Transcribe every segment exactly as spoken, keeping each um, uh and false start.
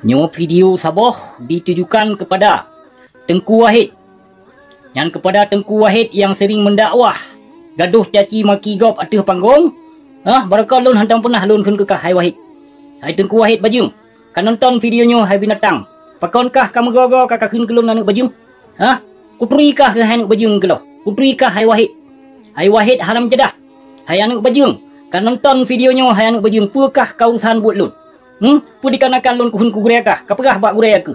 Nyoe video saboh ditujukan kepada Teungku Wahid. Nyan kepada Teungku Wahid nyang sering mendakwah, gadoh caci maki gob ateueh panggong. Hah, barokon lôn hantom peunah lôn kheun keu kah, hai Wahid. Hai Teungku Wahid Bajeueng, ka nonton video nyoe, hai binatang. Pakon kah ka meugoe-goe ka kakheun keu lôn aneuk bajeueng? Hah? Kuturi kah keuh hai aneuk bajeueng keuloh? Kuturi kah hai Wahid? Hai Wahid haram jadah. Hai aneuk bajeueng, ka nonton video nyoe hai aneuk bajeueng, peue kah ka urusan buet lôn? Hmm? Peue dikarenakan lôn kukheun keu gurée kah, kapeugah bak gurée keuh?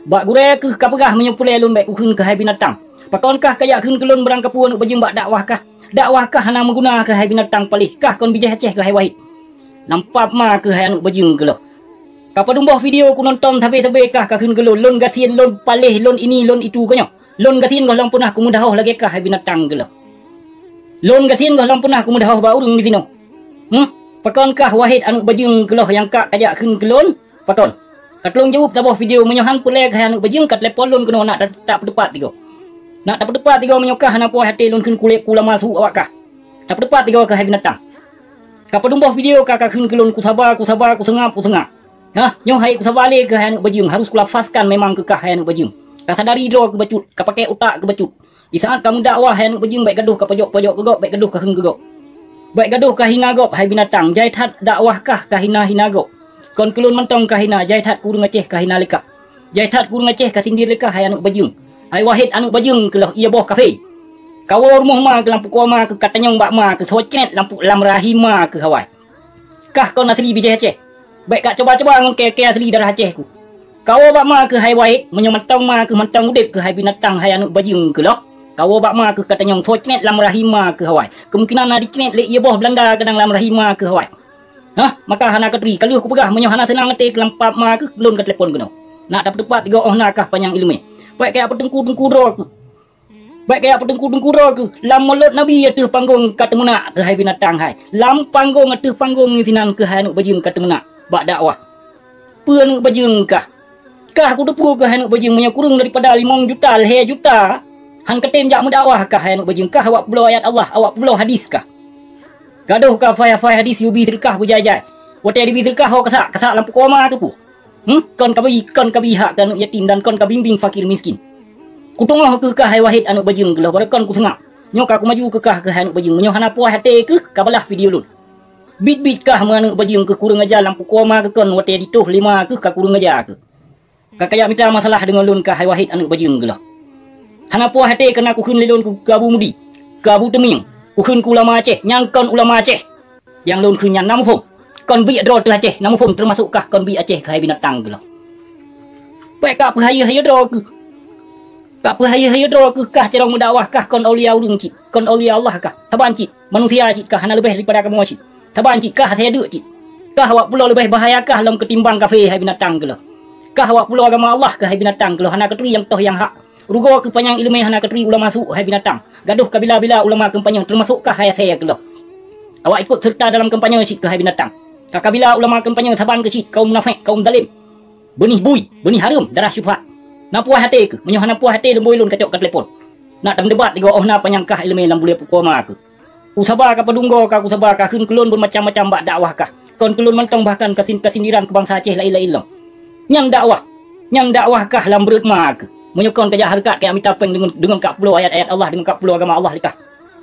Bak gurée keuh kapeugah meunyoe peureulée lôn bék kukheun keuh hai binatang. Pakon kah kajak kheun keu lôn beurangkapeue aneuk bajeueng bak dakwah kah? Dakwah kah hana meuguna keuh hai binatang paléh, kah kon bijéh Aceh keuh hai Wahid? Lampap ma keuh hai aneuk bajeueng keuloh. Ka padum boh video kunonton sabé-sabé kah kakheun keu lôn, lôn gasien, lôn paléh, lôn ini, lôn itu keuh nyoe. Lôn gasien gohlom peunah kumeudahoh lagée kah hai binatang keuloh. Lôn gasien gohlom peunah kumeudahoh bak ureuëng disinoe. Hmm? Pakon kah Wahid aneuk bajeueng keuloh nyang ka kajak kheun keu lôn? Pakon? Ka tulông jaweueb saboh video, meunyoe han peureulée keuh hai aneuk bajeueng ka telepon lôn keunoe nak ta-, tapeuteupat tigoe. Nak tapeuteupat tigoe meunyoe kah hana puas até lôn kheun kulét keu ulama su awak kah. Tapeuteupat tigoe keuh hai binatang. Ka padum boh video ka kakheun keu lôn kusaba, kusaba, kuseungab, kuseungab. Hah, nyoe hai kusaba lé keuh hai aneuk bajeueng, harus kulafazkan memang keu kah hai aneuk bajeueng. Ka sadari droe keuh bacut, ka paké utak keuh bacut. Di saát ka meudakwah hai aneuk bajeueng bék gadoh ka pojok-pojok keu gob, bék gadoh ka kheun keu gob. Bék gadoh ka hina gob hai binatang, jai that dakwah kah ka hina-hina gob. Kon keu lôn mantong ka hina, jai that keu ureuëng Aceh ka hina lé kah. Jai that keu ureuëng Aceh ka sindir lé kah hai aneuk bajeueng. Hai Wahid aneuk bajeueng keuloh ie boh kafé. Kawoe rumoh ma keuh lam pukoe ma keuh katanyong bak ma keuh soe cret lam pu-, lam rahim ma keuh awai. Kah kon asli bijéh Aceh. Bék ka coba-coba ngon kée-kée asli darah Aceh ku. Kawoe bak ma keuh hai Wahid, meunyoe mantong ma keuh mantong udeb keuh hai binatang hai aneuk bajeueng keuloh. Kawoe bak ma keuh katanyong soe cret lam rahim ma keuh awai. Kemungkinan na dicret lé ie boh Belanda keudang lam rahim ma keuh awai. Hah, maka hana katuri, ka lheueh kupeugah meunyoe hana seunang até keuh lampap ma keuh lôn ka telepon keunoe. Nak tapeuteupat tigoe oh na kah panyang iéleumé. Bék kajak peuteungku-teungku droe keuh. Bék kajak peuteungku-teungku droe keuh. Lam mulod Nabi ateueh panggong ka teumeunak keuh hai binatang hai. Lam panggong ateueh panggong nyoe sinan keuh hai aneuk bajeueng ka teumeunak bak dakwah. Peue aneuk bajeueng kah? Kah kuteupeue keuh hai aneuk bajeueng meunyoe kureueng daripada limong juta, lhée juta, han katem jak meudakwah kah hai aneuk bajeueng, kah awak peubloe ayat Allah, awak peubloe hadis kah? Gadoh ka fai-fai hadis yue bi seudeukah beujai-jai. Watée dibi seudeukah ho kasak, kasak lam pukoe ma keuh peue? Hmm? Kon kabi, kon kabi hak keu aneuk yatim dan kon kabimbéng fakir miskin. Kuteungoh keuh kah hai Wahid aneuk bajeueng keuloh, barokon kuseungab. Nyoe ka kumaju keuh kah keuh hai aneuk bajeueng, meunyoe hana puas até keuh ka balaih video lôn. Bit-bit kah meu aneuk bajeueng keuh kureueng aja lam pukoe ma keuh kon watée ditoh lé ma keuh ka kureueng aja keuh. Ka kajak mita masalah deungon lôn kah hai Wahid aneuk bajeueng keuloh. Hana puas até keuh na kukheun lé lôn keu Abu Mudi, keu Abu Teumieng, kukheun keu ulama Aceh, nyan kon ulama Aceh. Nyang lôn kheun nyan na muphom. Kon biek droe teuh Aceh, na muphom teumasok kah kon biek Aceh keuh hai binatang keuloh. Bék ka peuhayeue-hayeue droe keuh. Ka peuhayeue-hayeue droe keuh kah carông meudakwah kah kon aulia ureuëng cit, kon aulia Allah kah. Saban cit, manusia cit kah hana leubeh daripada kamoe cit. Saban cit kah asée deuk cit. Kah awak pulo leubeh bahaya kah lom keutimbang kafé hai binatang keuloh. Kah awak pulo agama Allah keuh hai binatang keuloh hana katuri nyang toh nyang hak. Rugoe keuh panyang iéleumé hana katuri ulama su hai binatang. Gadoh kabila-bila ulama kampanye teumasok kah hai asée keuloh. Awak ikot seureuta dalam kampanye cit keuh hai binatang. Ka kabila ulama kampanye saban keuh cit kaum munafék, kaum zalem. Beunih bui, beunih hareuem, darah syubhat. Na puas até keuh, meunyoe hana puas até leumboi lôn kacok ka telepon. Nak tameudebat tigoe oh na panyang kah iéleumé lam buleue pukoe ma keuh. Kusaba ka padum goe ka kusaba kakheun keu lôn beumacam-macam bak dakwah kah. Kon keu lôn mantong bahkan kasin-, kasindiran keu bansa Aceh laén-laén lom. Nyan dakwah, nyan dakwah kah lam breuet ma keuh. Meunyoe kon kajak hareukat kajak mita péng deungon, deungon kak pulo ayat-ayat Allah, deungon kak pulo agama Allah lé kah.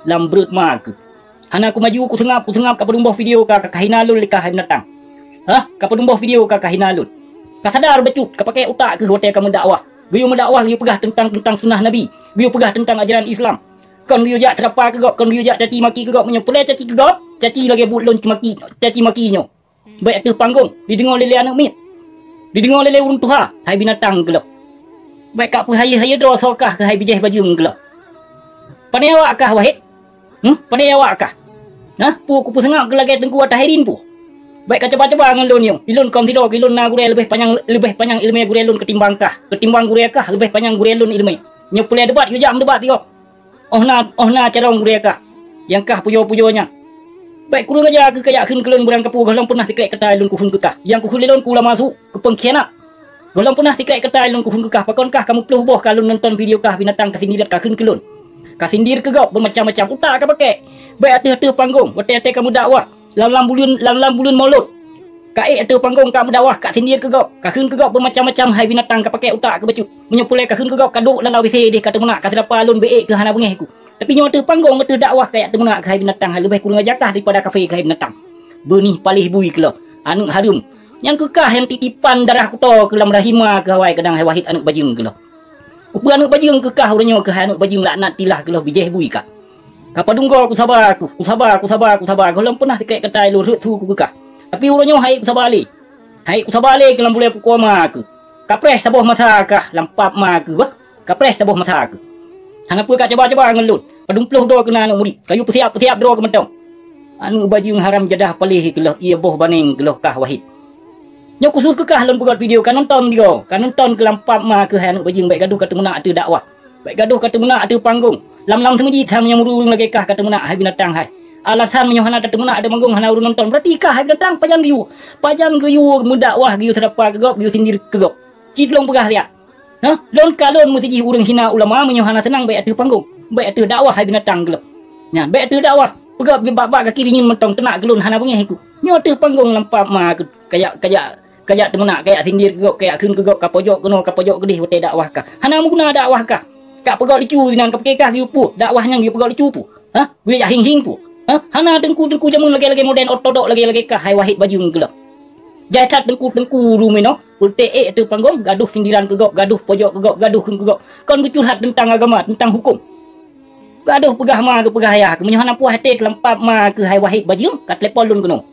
Lam breuet ma keuh. Hana kumaju kuseungab, kuseungab ka padum boh video ka, ka kahina lôn lé kah hai binatang. Hah? Ka padum boh video ka kahina lôn. Ka sadar bacut, ka paké utak keuh watée ka meudakwah. Geuyue meudakwah geuyue peugah teuntang, teuntang sunnah Nabi, geuyue peugah teuntang ajaran Islam. Kon geuyue jak ceurapa keu gob, kon geuyue jak caci maki keu gob, meunyoe peureulée caci keu gob, caci lagée buet lôn caci maki, caci maki nyoe. Bék ateueh panggong, dideungoe lé-lé aneuk miet. Dideungoe lé-lé ureuëng tuha, hai binatang keuloh. Bék ka peuhayeue-hayeue droe soe kah keuh hai bijéh bajeueng keuloh. Pane awak kah Wahid? Hmm, pane awak kah? Nah, peue kupeuseungab keuh lagée Teungku Attahirin peue? Bék ka coba-coba ngon lôn nyoe. Ilôn kon sidroe keuh ilôn na gurée leubeh panyang, leubeh panyang iéleumé gurée lôn keutimbang kah. Keutimbang gurée kah leubeh panyang gurée lôn iéleumé. Nyoe peureulée debat yue jak meudebat tigoe. Oh na, oh na carông gurée kah, nyang kah pujoe-pujoe nyan. Bék kureueng aja keuh kajak kheun keu lôn beurangkapeue gohlom peunah sikrek kata lôn kukheun keu kah. Nyang kukheun lé lôn keu ulama su, keu peungkhianat. Gohlom peunah sikrek kata lôn kukheun keu kah, pakon kah ka muplôh boh ka lôn nonton video kah binatang kasindirat kakheun keu lôn. Kasindir keu gob beumacam-macam utak kapaké. Bék ateueh-ateueh panggong, watée-watée ka meudakwah, lam-lam buleuen, lam-lam buleuen Maulud. Ka ék ateueh panggong ka meudakwah, ka sindir keu gob, ka kheun keu gob beumacam-macam hai binatang, ka pakai utak keu bacut. Meunyoe pulai ka kheun keu gob ka duek lam WC deh ka teumeunak, ka seudapa lôn beu ék keu hana beungéh ku. Tapi nyoe ateueh panggong ateueh dakwah ka jak teumeunak keu hai binatang, hai leubeh kureueng ajakah daripada kafé keu hai binatang. Beunih paléh bui keu lôn, aneuëk hareuem. Nyan keu kah nyang titipan darah kuto keu lam rahim ma keu awai kadang hai Wahid aneuëk bajeueng keu lôn. Kupeue aneuëk bajeueng keu kah uroe nyoe keuhai aneuëk bajeueng laknat tilah keu lôn bijéh bui kah. Ka padum goe kusaba ku, kusaba, kusaba, kusaba, gohlom peunah sikrek keutai lôn rhot su ku keu kah. Tapi uroe nyoe hai kusaba lé. Hai kusaba lé keu lam bulée pukoe ma keuh. Kapreh saboh masa kah lam pap ma keuh bah. Kapreh saboh masa keuh. Hana peue ka cuba-cuba ngon lôn. Padum ploh droe keu na aneuëk murit. Kayue peusiab-peusiab droe keu mantong. Aneuëk bajeueng haram jadah paléh keu lôn, ié boh baneng keu lôn kah Wahid. Nyoe khusos keu kah lôn peugöt video ka nonton tigo, ka nonton keu lam pap ma keuh hai aneuëk bajeueng, bék gadoh ka teumeunak ateueh dakwah. Bék gadoh ka teumeunak ateueh panggong. Lam-lam seumeujid hai meunyoe meururung lagée kah ka teumeunak hai binatang hai. Alasan meunyoe hana teumeunak ateueh panggong hana ureuëng nonton. Berarti kah hai binatang pajan geuyue. Pajan geuyue meudakwah geuyue seudapa keu gob, geuyue sindir keu gob. Cit lôn peugah riak. Hah? Lôn ka lôn meusidih ureuëng hina ulama meunyoe hana seunang bék ateueh panggong. Bék ateueh dakwah hai binatang keu lôn. Nyan, bék ateueh dakwah. Peugah bak-bak gaki rinyueng mantong teunak keu lôn hana beungéh ku. Nyoe ateueh panggong lam pap ma keuh kajak, kajak Kajak teumeunak, kajak sindir keu gob, kajak kheun keu gob, ka pojok keunoe, ka pojok keudeh watée dakwah kah. Hana meuguna dakwah kah. Ka peugöt lucu sinan, ka pike kah geuyue puih, dakwah nyan geuyue peugöt lucu puih. Hah? Geuyue jak hieng-hieng puih. Hah? Hana teungku-teungku jameun lagée-lagée modern ortodok lagée-lagée kah hai Wahid bajeueng keu lôn. Jai that teungku-teungku rumoh inoe, peureute ék ateueh panggong, gadoh sindiran keu gob, gadoh pojok keu gob, gadoh kheun keu gob. Kon geucurhat teuntang agama, teuntang huköm. Gadoh peugah ma geupeugah yah keuh, meunyoe hana puas até keu lam pap ma keuh hai Wahid bajeueng, ka telepon lôn keunoe.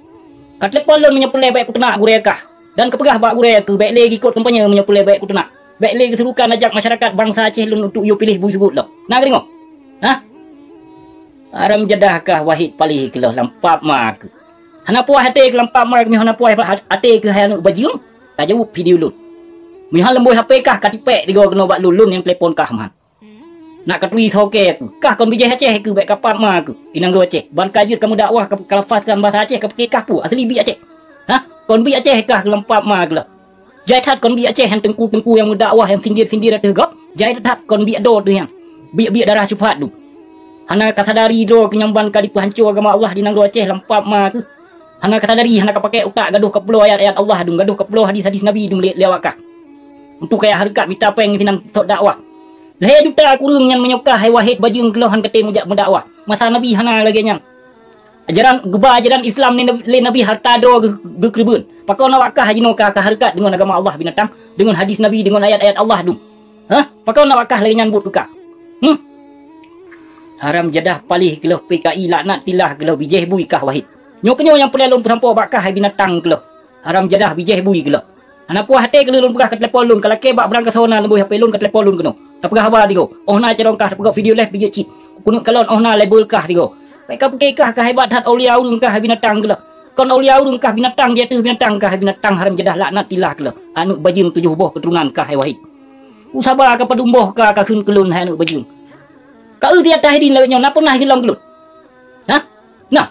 Ka telepon lôn meunyoe peureulée bék kuteunak gurée kah. Dan kapeugah bak gurée keu bék lé geuikot kampanye meunyoe peureulée bék kuteunak. Bék lé geusurukan ajak masyarakat bansa Aceh lôn untuk yue piléh bui seugut lom. Na geudeungoe? Hah? Haram jadah kah Wahid paléh keu lôn lam pap ma keuh. Hana puas até keu lam pap ma keuh, meunyoe hana puas até keuh hai aneuëk bajeueng, ka jaweueb video lôn. Meunyoe hana leumbôi HP kah ka tipék tigo keunoe bak lôn, lôn nyang telepon kah meuhan. Nak katuri soe keu kah kon bijéh Aceh keuh bék ka pap ma keuh inong Aceh. Ban ka jeuet kamoe dakwah ka, ka lafazkan basa Aceh ka pike kah peue asli biek Aceh. Hah? Kon biek Aceh kah keu lam pap ma keuh lah. Jai that kon biek Aceh nyang teungku-teungku nyang meudakwah nyang sindir-sindir ateueh gob. Jai that kon biek do teuh nyang. Biek-biek darah syubhat tu. Hana ka sadari droe keuh nyang ban ka dipeuhanco agama Allah di nanggroe Aceh lam pap ma keuh. Hana ka sadari, hana ka pakai utak gadoh ka peulo ayat-ayat Allah dum, gadoh ka peulo hadis-hadis Nabi dum lé, lé awak kah. Untuk kaya hareukat mita péng sinan sot dakwah. Lhée juta kureueng nyan meunyoe kah hai Wahid bajeueng keu lôn han katé meujak meudakwah. Masa Nabi hana lagée nyan. Ajaran geuba ajaran Islam lé Nabi, lé Nabi hareuta droe geu-, geukeureubeuen. Pakon awak kah jinoe ka, ka hareukat deungon agama Allah binatang, deungon hadis Nabi, deungon ayat-ayat Allah dum. Hah? Pakon awak kah lagée nyan buet keu kah? Hmm? Haram jadah paléh keu lôn P K I laknat tilah keu lôn bijéh bui kah Wahid. Nyoe keunyoe nyang peureulée lôn peusampoe bak kah hai binatang keu lôn. Haram jadah bijéh bui keu lôn. Hana puas até keu lôn peugah ka telepon lôn, ka lakée bak beurangkasoe na leumbôi HP lôn ka telepon lôn keunoe. Tapeugah haba tigo. Óh na carông kah tapeugah video live bijéh cit. Keuneuk kalon óh na label kah tigo. Bék ka pike kah ka hebat that aulia ureuëng kah hai binatang keu lôn. Kon aulia ureuëng kah binatang di ateueh binatang kah hai binatang haram jadah laknat tilah keu lôn. Aneuëk bajeueng tujoh boh keuturonan kah hai Wahid. Usaba ka padum boh ka, ka kheun keu lôn hai aneuëk bajeueng. Ka eu di atah idin lawét nyoe na peunah geulom keu lôn? Hah? Nah.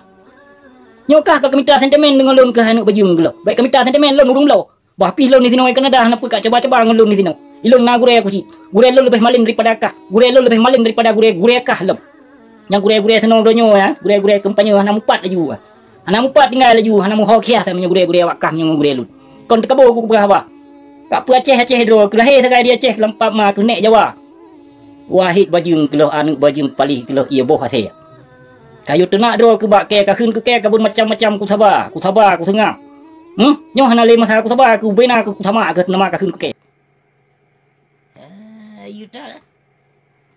Nyoe kah ka keumita sentimen deungon lôn keuhai aneuëk bajeueng keu lôn. Bék keumita sentimen lôn ureuëng bloe. Bah pih lôn disinoe Kanada hana peue ka cuba-cuba ngon lôn disinoe. Ilôn na gurée kucit. Gurée lôn leubeh malem daripada kah. Gurée lôn leubeh malem daripada gurée-gurée kah lom. Nyang gurée-gurée sinoe donya ya, gurée-gurée kampanye hana mupat laju. Hana mupat tinggai laju, hana muho khiah sama nyang gurée-gurée awak kah nyang gurée lôn. Kon teukaboe ku peugah haba. Ka peue Aceh-Aceh droe keu lahé sagai di Aceh lam pap ma keuneuk Jawa. Wahid bajeueng keu lôn aneuëk bajeueng paléh keu lôn ié boh asée. Kayue teunak droe keu bak kée, ka kheun keu kée ka buet macam-macam kusaba, kusaba, kuseungab. Hmm? Nyoe hana lé masa kusaba, kubena keu kusama keu nama ka kheun keu kée. Eh, yuta.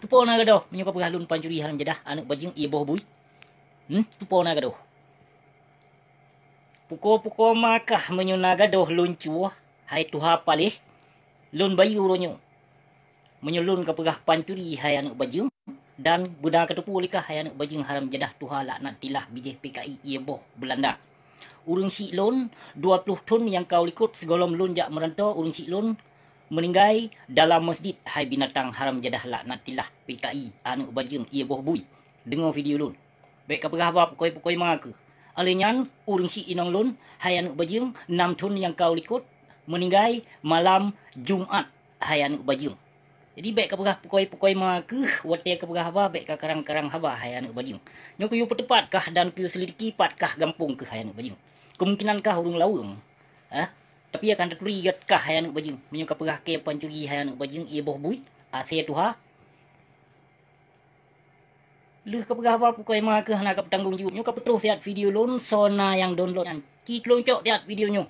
Tupo na gadoh, meunyoe ka peugah lôn pancuri haram jadah, aneuëk bajeueng ié boh bui. Hmm? Tupo na gadoh. Puko-puko makah meunyoe na gadoh lôn cuwoh, hai tuha paléh, lôn bayeue uroe nyoe. Meunyoe lôn ka peugah pancuri hai aneuëk bajeueng, dan beuna kateupeue lé kah hai aneuëk bajeueng haram jadah tuha laknat tilah bijéh P K I ié boh Beulanda. Ureuëng syiek lôn, dua ploh thon nyang ka u likot sigohlom lôn jak meuranto, ureuëng syiek lôn meuninggai dalam masjid hai binatang haram jadah laknat tilah P K I aneuëk bajeueng ié boh bui. Deungoe video lôn. Bék ka peugah haba pukoi-pukoi ma keuh. Alheuh nyan, ureuëng syiek inong lôn, hai aneuëk bajeueng, nam thon nyang ka u likot, meuninggai malam Jumat, hai aneuëk bajeueng. Jadi, bék ka peugah pukoi-pukoi ma keuh, watée ka peugah haba, bék ka karang-karang haba, hai aneuëk bajeueng. Nyoe kuyue peuteupat kah dan kuyue selidiki pat kah gampông keuh, hai aneuëk bajeueng. Keumungkinan kah ureuëng laweueng. Eh? Tapi akan taturi gét kah hai aneuk bajeueng. Meunyoe kapeugah kée pancuri hai aneuk bajeueng, ié boh buet, asée tuha. Lheueh kapeugah haba pukoi ma keuh hana kapeutanggong jaweueb. Nyoe kapeutroh siat video lôn, soe na nyang download nyan. Ci tulông cok siat video nyoe.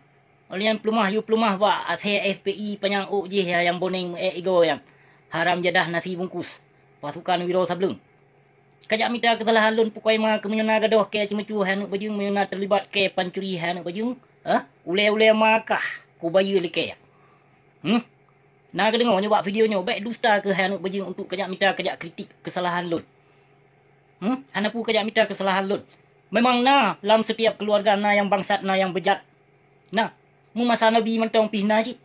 Óh lheueh nyan peuleumah yue peuleumah bak asée F P I panyang ôk jih nyang boneng meu-ék igoe nyan. Haram jadah nasi bungkus. Pasukan Wiro Sableng. Kajak mita keusalahan lôn pukoi ma keuh meunyoe na gadôh kée ceumeucue hai aneuk bajeueng, meunyoe na teulibat kée pancuri hai aneuk bajeueng, eh? Ulée-ulée ma kah kubayeue likée. Hmm? Na kadeungoe nyoe bak video nyoe, bék dusta keuh hai aneuk bajeueng untuk kajak mita kajak kritik keusalahan lôn. Hmm? Hana peue kajak mita keusalahan lôn. Memang na lam setiap keuluwarga na nyang bangsat, na nyang beujat. Na, meumasa Nabi mantong pih na cit.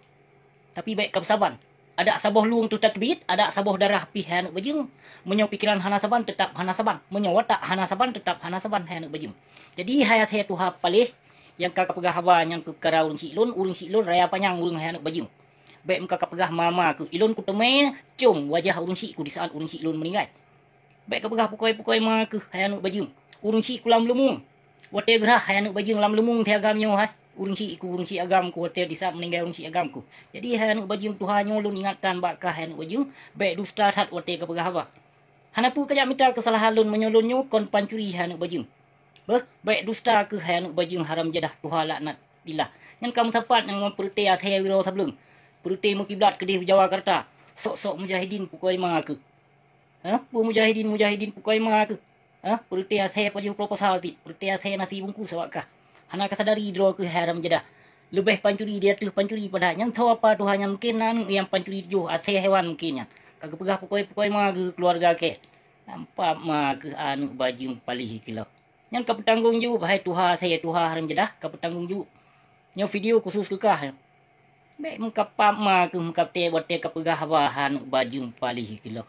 Tapi bék kapeusaban. Adak saboh lueng teuh tateubiet, adak saboh darah pih hai aneuk bajeueng. Meunyoe pikeran hana saban, teutap hana saban. Meunyoe watak hana saban, teutap hana saban hai aneuk bajeueng. Jadi hai asée tuha paléh nyang ka kapeugah haba nyang keu kara ureuëng syiek lôn, ureuëng syiek lôn raya panyang ureuëng hai aneuk bajeueng. Bék meuka kapeugah ma-ma keuh, ilôn kuteumé com wajah ureuëng syiek ku disaát ureuëng syiek lôn meuninggai. Bék kapeugah pukoi-pukoi ma keuh hai aneuk bajeueng. Ureuëng syiek ku lam leumueng. Watée geurhah hai aneuk bajeueng lam leumueng teuh agam nyoe hai. Ureuëng syiek ku, ureuëng syiek agam ku, watée disaát meuninggai ureuëng syiek agam ku. Jadi hai aneuk bajeueng tuha nyoe lôn ingatkan bak kah hai aneuk bajeueng, bék dusta that watée kapeugah haba. Hana peue kajak mita keusalahan lôn meunyoe lôn nyoe kon pancuri hai aneuk bajeueng. Beuh, bék dusta keuh hai aneuk bajeueng haram jadah tuha laknat billah. Nyan ka meusapat nyang ngon peureuté asée Wiro Sableng. Peureuté meukiblat keudeh u Jawa Karta. Sok-sok mujahidin pukoi ma keuh. Hah? Peue mujahidin-mujahidin pukoi ma keuh? Hah? Peureuté asée pajoh proposal ti, peureuté asée nasi bungkus awak kah. Hana kasadari droe keuh hai haram jadah. Leubeh pancuri di ateueh pancuri padahai nyan soe apa tuha nyan mungken na aneuk nyang pancuri tujoh asée hewan mungken nyan. Ka geupeugah pukoi-pukoi ma keuh keuluwarga kée. Nampak ma keuh aneuk bajeueng paléh kilo. Nyan kapeutanggong jaweueb hai tuha asée tuha haram jadah kapeutanggong jaweueb. Nyoe video khusus keu kah nyoe. Bék meukapap ma keuh meukaptée watée kapeugah haba hai aneuk bajeueng paléh kilo.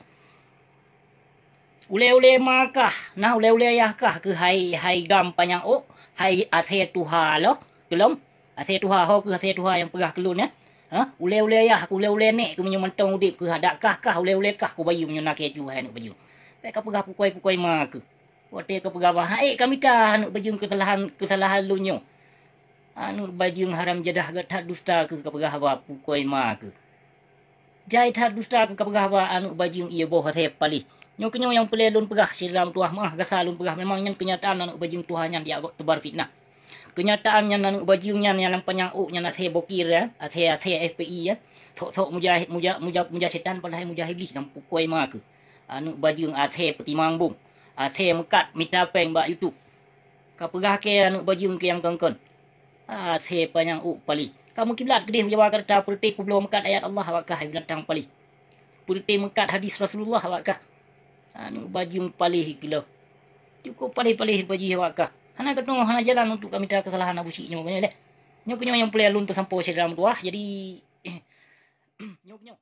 Ulée-ulée ma kah, na ulée-ulée yah kah keuh hai, hai gam panyang ôk, hai asée tuha loh, keulom. Asée tuha ho keuh asée tuha nyang peugah keu lôn nyan. Ha? Ulée-ulée yah, ulée-ulée nék keuh meunyoe mantong udeb keuh adak kah, kah ulée-ulée kah kubayeue meunyoe na kée cu hai aneuk bajeueng. Bék kapeugah pukoi-pukoi ma keuh. Watée kapeugah haba, han ék kamita aneuk bajeueng keusalahan, keusalahan lôn nyoe. Aneuk bajeueng haram jadah gét that dusta keuh kapeugah haba pukoi ma keuh. Jai that dusta keuh kapeugah haba aneuk bajeueng ié boh asée paléh. Nyoe keunyoe nyang peureulée lôn peugah syedara meutuwah meuah gasa lôn peugah memang nyan keunyataan aneuk bajeueng tuha nyan jak teubar fitnah. Keunyataan nyan aneuk bajeueng nyan nyang lam panyang ôk nyan asée bokir ya, asée, asée F P I ya. Sok-sok mujahid, muja, muja, muja setan padahai mujahid iblih nyang pukoi ma keuh. Aneuk bajeueng asée peutimang bông. Asée meukat mita péng bak YouTube. Kapeugah kée aneuk bajeueng keu nyang kon-kon. Asée panyang ôk paléh. Kameukiblat keudeh u Jawa Karta peureuté peubloe meukat ayat Allah awak kah hai binatang paléh. Peureuté meukat hadis Rasulullah awak kah. Aneuk bajeueng paléh kilo. Cukup paléh-paléh bajih awak kah. Hana keunoe hana jalan untuk kamita keusalahan Abu Syik nyoe keunoe lé. Nyoe keunyoe nyang peureulée lôn peusampoe syedara meutuwah. Jadi nyoe keunyoe.